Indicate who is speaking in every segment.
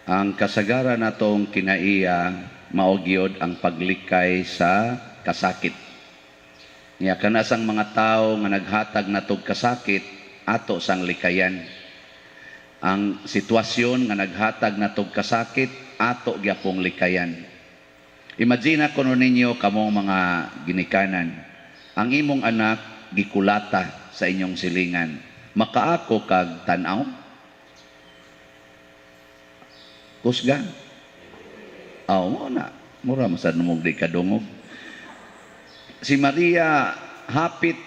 Speaker 1: Ang kasagaran natong kinaiya mao gyud ang paglikay sa kasakit. Nya kanasang mga tao nga naghatag natog kasakit, ato sang likayan. Ang sitwasyon nga naghatag natog kasakit, ato gyapong likayan. Imagine kuno ninyo kamong mga ginikanan. Ang imong anak gikulata sa inyong silingan. Makaako kag tan-aw? Kusga? Aw mo na. Mura masad mo di kadungog. Si Maria hapit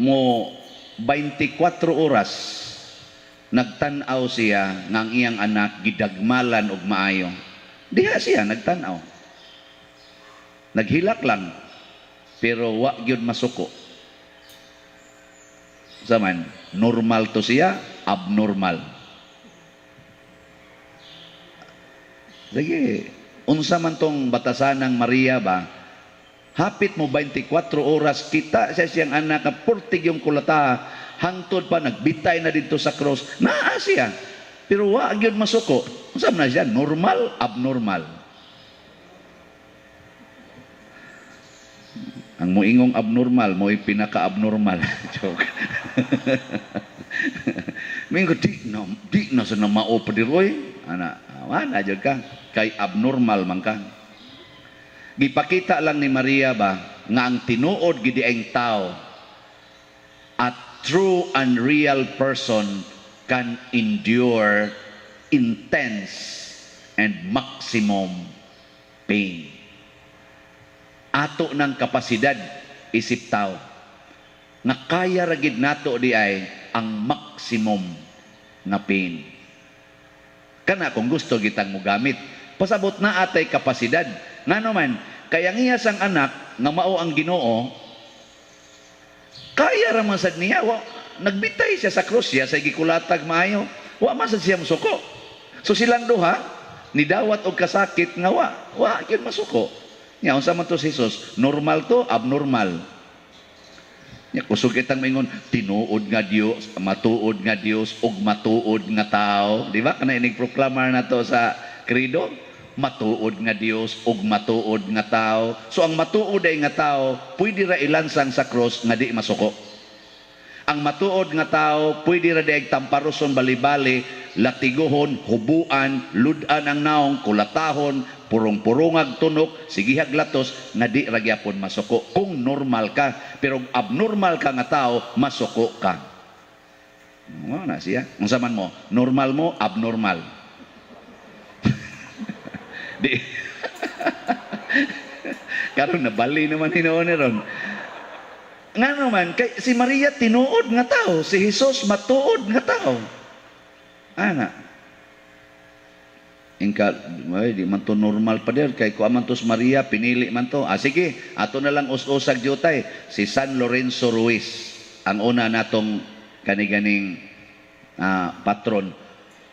Speaker 1: mo 24 oras nagtan-aw siya nga ang iyang anak gidagmalan og maayo. Diha siya nagtan-aw. Naghilak lang pero wa gyud masuko. Saman, normal to siya, abnormal. Sige, unsa man tong batasan ng Maria ba? Hapit mo 24 oras kita siya siyang anak nga purtig yung kulata, hangtod pa nagbitay na dito sa cross, naa siya. Pero wa gyud masuko. Unsa man na siya? Normal, abnormal. Ang moingong abnormal, mo'y pinaka-abnormal. Joke. Mingo, di na sa namao pa diroy. Ana, wala jud ka. Kay abnormal man ka. Gipakita lang ni Maria ba nga ang tinuod gidi ang tao, a true and real person can endure intense and maximum pain. Ato ng kapasidad isip tao nga kaya ra gid nato di ay ang maximum nga pain. Kana kung gusto gitang mogamit, pasabot na atay kapasidad. Ngano man, kaya ang iya sang anak nga mao ang Ginoo, kaya ra man sad niya, wa, nagbitay siya sa krus, siya sa gikulatag maayo, wa man sad siya mosuko. So silang duha nidawat og kasakit nga wa gyud masuko. Nya unsa man to si Jesus? Normal to, abnormal? Nya kusog kitang maingon tinuod nga Dios, matuod nga Dios ug matuod nga tao, di ba? Kana inig proklamar nato sa credo, matuod nga Dios ug matuod nga tao. So ang matuod ay nga tao, pwede ra ilansang sa cross nga di masuko. Ang matuod nga tao, pwede ra di tamparoson bali-bali, latiguhon, hubuan, ludan ang naong, kulatahon, purong-purungag tunok, sigihag latos, nga di ra gyapon masuko. Kung normal ka, pero abnormal ka nga tao, masuko ka. Mo na siya. Unsa man mo? Normal mo, abnormal. Di. Karon nabali naman hinuon ni ron. Nga naman, kay si Maria tinuod nga tao, si Jesus matuod nga tao. Ana. Ingka, ay, di man to normal pa dir, kay kuha man to si Maria, pinili man to. Ah, sige, ato na lang us-usag jutay. Si San Lorenzo Ruiz, ang una natong kaniganing patron.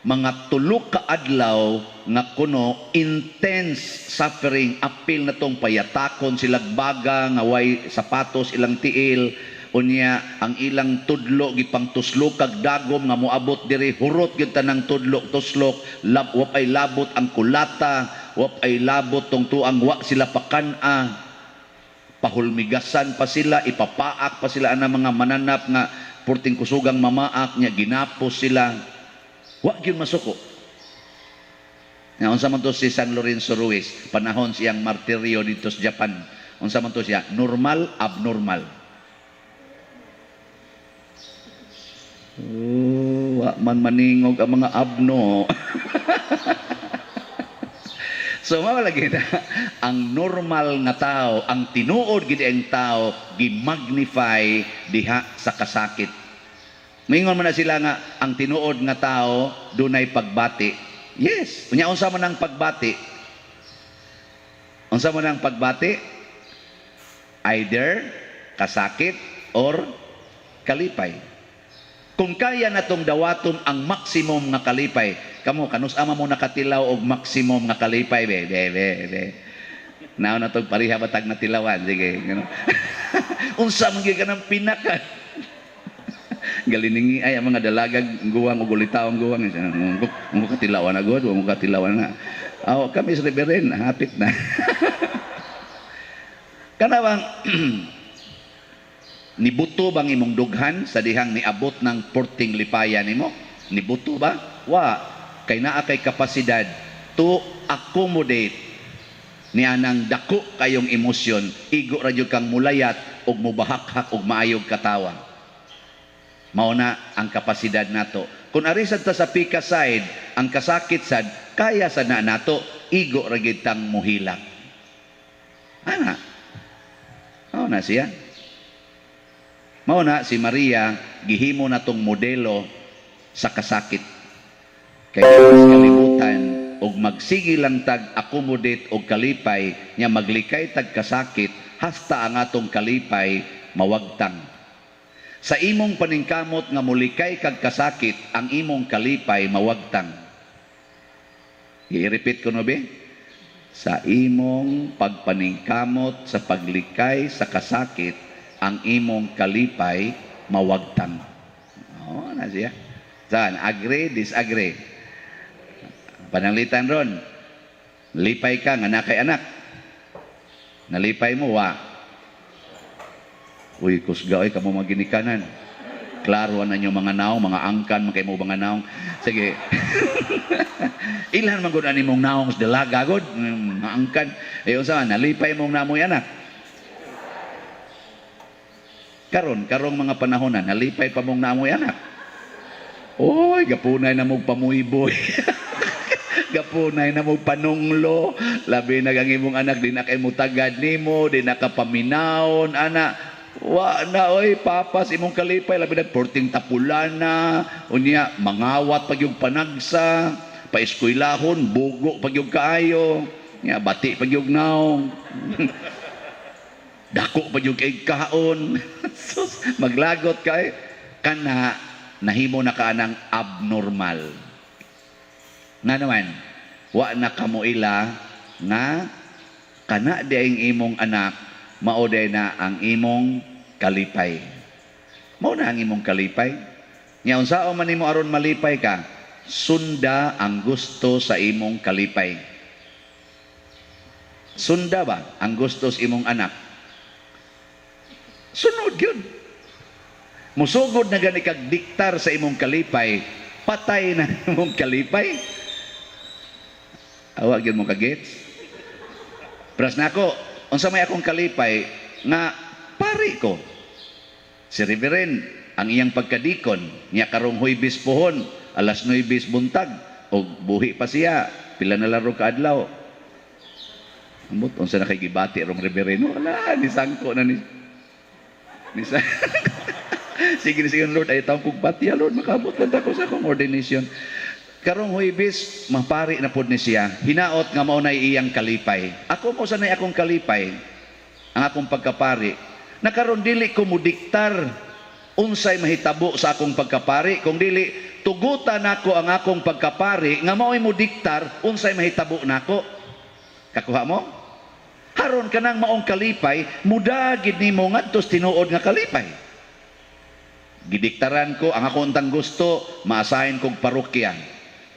Speaker 1: Mga tulo ka adlaw nga kuno intense suffering, apil na tong payatakon silag baga nga way sapatos ilang tiil, unya ang ilang tudlo gipangtuslok kag dagom nga moabot diri, hurot gyud tanang tudlo tuslok, lab, wa pay labot ang kulata, wa pay labot tong tuang wa sila pakan-a, pahulmigasan pa sila, ipapaak pa sila ana mga mananap nga purting kusugang mamaak nya ginapos sila. Wa gyud masuko. Nga unsa man to si San Lorenzo Ruiz, panahon siyang martiryo dito sa Japan. Unsa man to siya? Normal, abnormal? Oh, wa man maningog ang mga abno. So mao lagi na ang normal nga tao, ang tinuod gid ang tao gi-magnify diha sa kasakit. Moingon man na sila nga ang tinuod nga tao dunay pagbati. Yes, unya unsa man ang pagbati? Unsa man ang pagbati? Either kasakit or kalipay. Kung kaya natong dawaton ang maximum nga kalipay, kamo kanus ama mo nakatilaw og maximum nga kalipay, be be be be. Nao na tog pareha batag natilawan, sige, you know? Unsa man gyud kanang pinaka Galiningi ay ang mga dalagag guwang ug ulitawong guwang. Mo katilawan na god, mo katilawan na. Aw, kami sa Reverend, hapit na. Kanawang nibuto bang imong dughan sa dihang niabot ng porting lipaya nimo? Nibuto ba? Wa. Kay naa kay kapasidad to accommodate niya nang dako kayong emosyon, igo ra jud kang mulayat ug mubahakhak og maayog katawa. Mao na ang kapasidad nato. Kung ari sad ta sa pika side, ang kasakit sad kaya sad na nato, igo ra gyud tang muhilak. Ana. Mao na siya. Mao na si Maria gihimo natong modelo sa kasakit. Kay sa kalibutan og magsige lang tag accommodate og kalipay nya maglikay tag kasakit hasta ang atong kalipay mawagtang. Sa imong paningkamot nga mulikay kag kasakit, ang imong kalipay mawagtang. I-repeat ko no be? Sa imong pagpaningkamot sa paglikay sa kasakit, ang imong kalipay mawagtang. Oh, na siya. Saan? Agree, disagree? Pananglitan ron, lipay ka nga nakay anak. Nalipay mo, wa. Uy, kusga, oy, kamo maginikanan. Klaro na nyo mga naong, mga angkan, mga mo mga naong. Sige. Ilan man gud ani mong naong sa dalaga gud, mga angkan. Ayon sa nalipay mong namoy anak. Karon, karong mga panahon na, nalipay pa mong namoy anak. Oy, gapunay na mong pamuyboy. Gapunay na mong panunglo. Labi na ang imong anak, di na kay mutagad nimo, di na ka paminawon, ana. Wa na oy, papas imong kalipay, labi na porting tapulana, unya mangawat pag yung panagsa, paeskwelahon, bugo pag yung kaayo, nya bati pag yung naong. Dako pag yung kay kaon. Sus, maglagot kay kana nahimo na ka ng abnormal. Nga naman, wa na kamo ila nga kana di ang imong anak, mao day na ang imong kalipay. Mao na ang imong kalipay. Nya unsaon man nimo aron malipay ka, sunda ang gusto sa imong kalipay. Sunda ba ang gusto sa imong anak? Sunod yun. Musugod na gani kag diktar sa imong kalipay, patay na imong kalipay. Awa gyud mo kagets. Pras nako, unsa may akong kalipay nga pari ko. Si Reverend ang iyang pagkadikon niya karong Huwebes pohon alas 9 buntag og buhi pa siya pila na laro kaadlaw. Ambot unsa na kay gibati rong Reverend, wala ni sangko na ni ni sa Sige, sige, Lord, ay taong kong bati, Lord, makabot lang ako sa akong ordination. Karong Huwebes, mapari na pod ni siya. Hinaot nga mao nay iyang kalipay. Ako mo sanay akong kalipay, ang akong pagkapari. Nakaron dili ko mudiktar unsay mahitabo sa akong pagkapari. Kung dili, tugutan nako ang akong pagkapari nga mao'y mudiktar unsay mahitabo nako. Kakuha mo? Haron kanang maong kalipay, mudagid nimo ngadto sa tinuod nga kalipay. Gidiktaran ko ang akong tang gusto, maasahin kog parokya.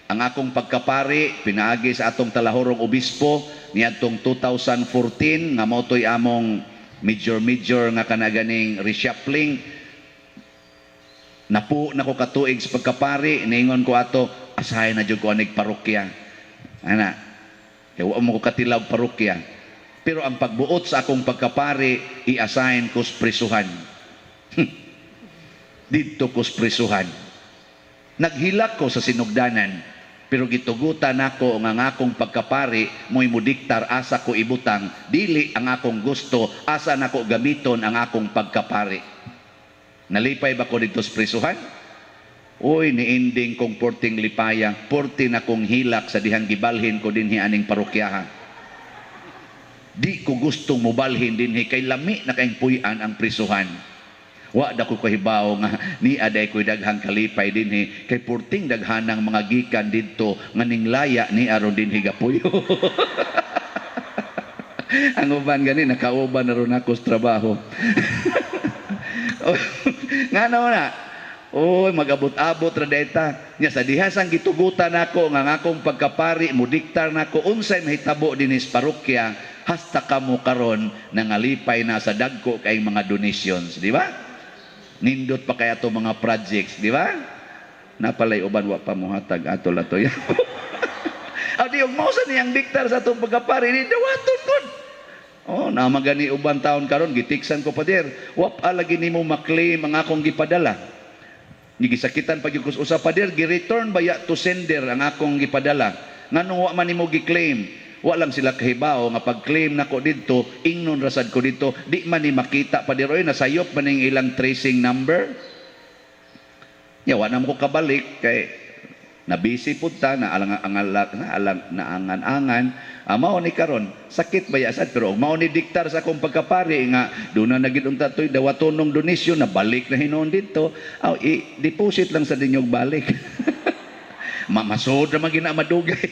Speaker 1: Ang akong pagkapari pinaagi sa atong talahorong obispo niadtong 2014 nga mao toy among major major nga kanaganing reshuffling. Napu na ko katuig sa pagkapari, niingon ko ato, asahin na jud ko anig parokya. Ana, kay wa mo ko katilaw parokya. Pero ang pagbuot sa akong pagkapari, i-assign ko sa prisuhan. Didto ko sa prisuhan. Naghilak ko sa sinugdanan, pero gitugutan nako nga ang akong pagkapari mo'y mudiktar asa ko ibutang, dili ang akong gusto, asa nako gamiton ang akong pagkapari. Nalipay ba ko dito sa prisuhan? Uy, niinding kong porting lipaya, porti na kong hilak sa dihang gibalhin ko dinhi aning parokyaha. Di ko gustong mubalhin dinhi kay lami na kayong puy-an ang prisuhan. Wa da ko kahibaw nga ni aday ko'y daghang kalipay dinhi kay porting daghanang mga gikan didto nga ninglaya ni aron dinhi gapuyo. Ang uban gani nakauban na ron ako sa trabaho. Nga na na. Oy, magabot-abot ra deta. Nya sa diha sang gitugutan nako nga ang akong pagkapari mudiktar nako unsay mahitabo dinhi sa parokya, hasta kamo karon nangalipay na sa dagko kay mga donations, di ba? Nindot pa kaya to mga projects, di ba? Napalay uban wa pa mohatag ato lato ya. Aw di og mao sa niyang diktar sa atong pagkapari ni dawaton gud. Oh, na magani uban taon karon gitiksan ko, pader. Wa pa lagi nimo maklaim ang akong gipadala. Gisakitan pag yung usa, pader, gi-return baya to sender ang akong gipadala. Nganong wa man nimo gi-claim? Wa lang sila kahibaw nga pag-claim nako didto, ingnon rasad ko didto, di man ni makita, pader oy, nasayop man ning ilang tracing number. Ya wa na mo ko kabalik kay na busy pud ta na alang ang na alang naangan-angan. Ah, mao ni karon sakit ba sad, pero og mao ni diktar sa akong pagkapari nga doon na nagid unta toy dawatonong donasyon na balik na hinuon didto, aw i-deposit lang sa dinyog balik. Mamasod ra man gina madugay.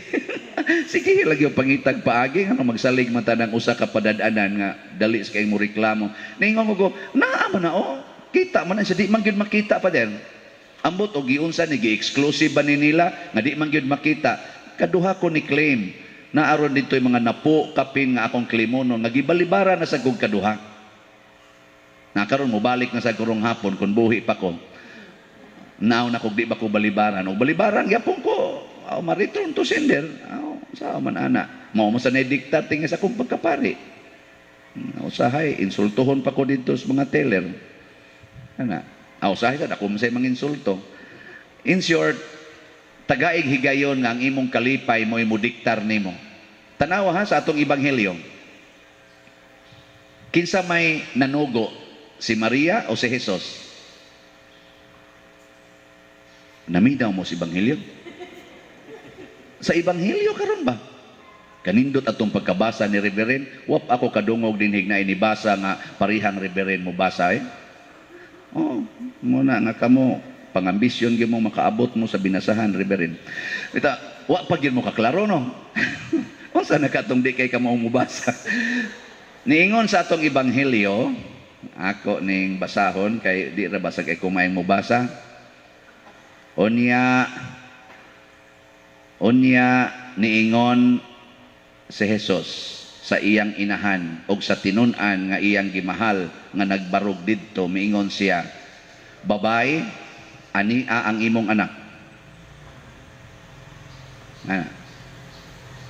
Speaker 1: Sige lagi yung pangitag paagi ano magsalig man tanang usa ka padad-anan nga dali sa kay mo reklamo. Ningon ko naa man na oh, kita man na siya, di man gyud makita pa din. Ambot og giunsa ni gi-exclusive ba ni nila nga di man gyud makita. Kaduha ko ni claim na aron dito yung mga napo kapin nga akong claimonon nga gibalibara na sa kog kaduha. Na karon mobalik na sa karong hapon kun buhi pa ko. Naaw na kog di ba ko balibaran. Og balibaran gyapon ko. Aw ma-return to sender. Aw sa man ana. Mao mo sa diktar tinga sa akong pagkapari. Usahay insultuhon pa ko didto sa mga teller. Ana. Aw usahay sad ako man say manginsulto. In short, tagaig higayon nga ang imong kalipay mo'y mudiktar nimo. Tanawa ha sa atong ebanghelyo. Kinsa may nanugo, si Maria o si Jesus? Naminaw mo sa ebanghelyo? Sa ebanghelyo karon ba? Kanindot atong pagkabasa ni Reverend, wap ako kadungog din hignay ni basa nga parihang Reverend mo basa eh. Oh, muna nga kamo pangambisyon gyud mo makaabot mo sa binasahan, Reverend. Ita, wa pa gyud mo kaklaro no. Unsa na katong di kay kamo mobasa? Niingon sa atong ebanghelyo, ako ning basahon kay di ra basa kay kumain mo basa. Unya unya niingon si Jesus sa iyang inahan og sa tinun-an nga iyang gimahal nga nagbarog didto, miingon siya, "Babay, ania ang imong anak." Ah.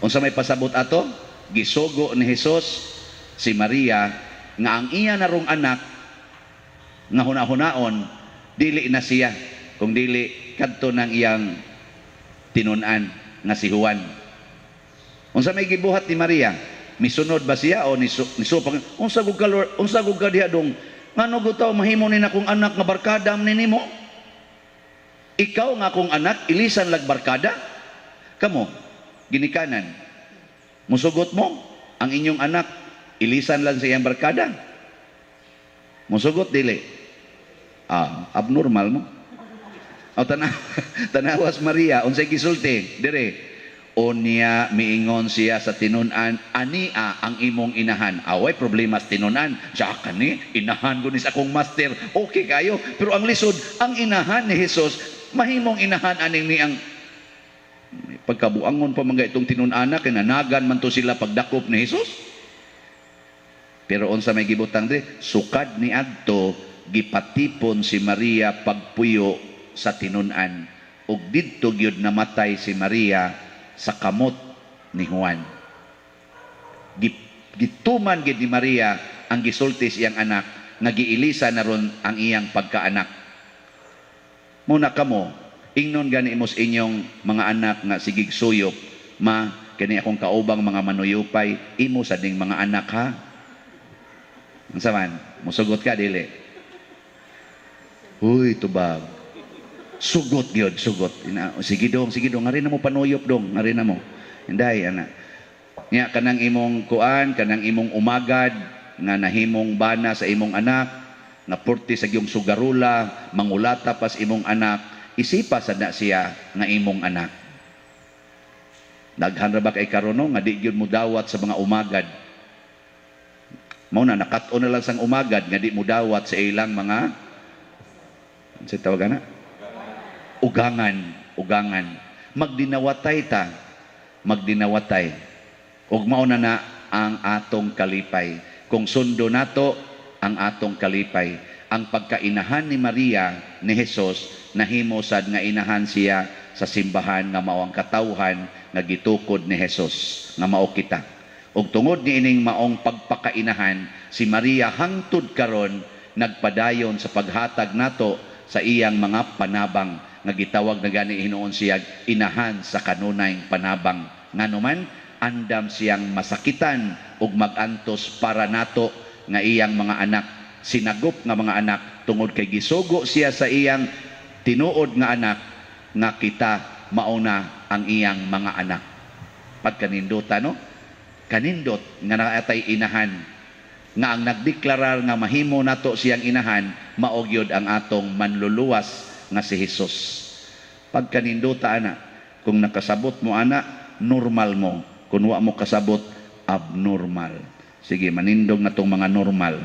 Speaker 1: Unsa may pasabot ato? Gisugo ni Jesus si Maria nga ang iya narong anak nga huna-hunaon dili na siya kung dili kadto ng iyang tinun-an nga si Juan. Unsa may gibuhat ni Maria? Misunod ba siya o nisupang? Unsa gud ka, Lord? Unsa gud ka diha dong? Ngano gud taw mahimo ni nakong anak nga barkada ni nimo? Ikaw nga akong anak ilisan lag barkada? Kamo ginikanan. Musugot mo ang inyong anak ilisan lang sa iyang barkada? Musugot dili? Ah, abnormal mo. O tanawas Maria, unsay gisulti dire? Unya miingon siya sa tinun-an, "Ania ang imong inahan." Away problema sa tinun-an. Siya kani inahan ko ni sa akong master. Okay kayo, pero ang lisod ang inahan ni Jesus mahimong inahan aning ni ang pagkabuangon pa mga itong tinun-ana kay nanagan man to sila pagdakop ni Jesus. Pero unsa may gibutang dire? Sukad ni adto gipatipon si Maria pagpuyo sa tinun-an, ug didto gyud namatay si Maria sa kamot ni Juan. Gituman gid ni Maria ang gisulti sa iyang anak nga giilisa na ron ang iyang pagkaanak. Muna kamo, ingnon gani mo sa inyong mga anak nga sigig suyop, "Ma, kani akong kaubang mga manuyupay, imo sa ding mga anak ha." Unsa man? Musugot ka dili? Uy, tubag. Sugot gyud, sugot. Ina, sige dong, sige dong, ngari na mo panuyop dong, ngari na mo. Hinday ana. Nya kanang imong kuan, kanang imong umagad nga nahimong bana sa imong anak, nga purti sa iyong sugarula, mangulata pas imong anak, isipa sad na siya nga imong anak. Daghan ra ba kay karon no nga di gyud mo dawat sa mga umagad. Mao na nakat-on na lang sang umagad nga di mo dawat sa ilang mga, sa tawag ana? Ugangan, ugangan. Magdinawatay ta, magdinawatay. Ug mao na na ang atong kalipay. Kung sundo nato ang atong kalipay. Ang pagkainahan ni Maria ni Jesus, nahimo sad nga inahan siya sa simbahan nga mao ang katawhan nga gitukod ni Jesus nga mao kita. Ug tungod niining maong pagpakainahan, si Maria hangtod karon nagpadayon sa paghatag nato sa iyang mga panabang nga gitawag na gani hinuon siya inahan sa kanunayng panabang. Nganuman andam siyang masakitan ug magantos para nato nga iyang mga anak, sinagop nga mga anak, tungod kay gisugo siya sa iyang tinuod nga anak nga kita mauna ang iyang mga anak. Pagkaninduta, no? Kanindot nga naatay inahan nga ang nagdeklarar nga mahimo nato siyang inahan mao gyud ang atong manluluwas nga si Jesus. Pagkaninduta ana, kung nakasabot mo ana, normal mo. Kung wa mo kasabot, abnormal. Sige, manindog na tong mga normal.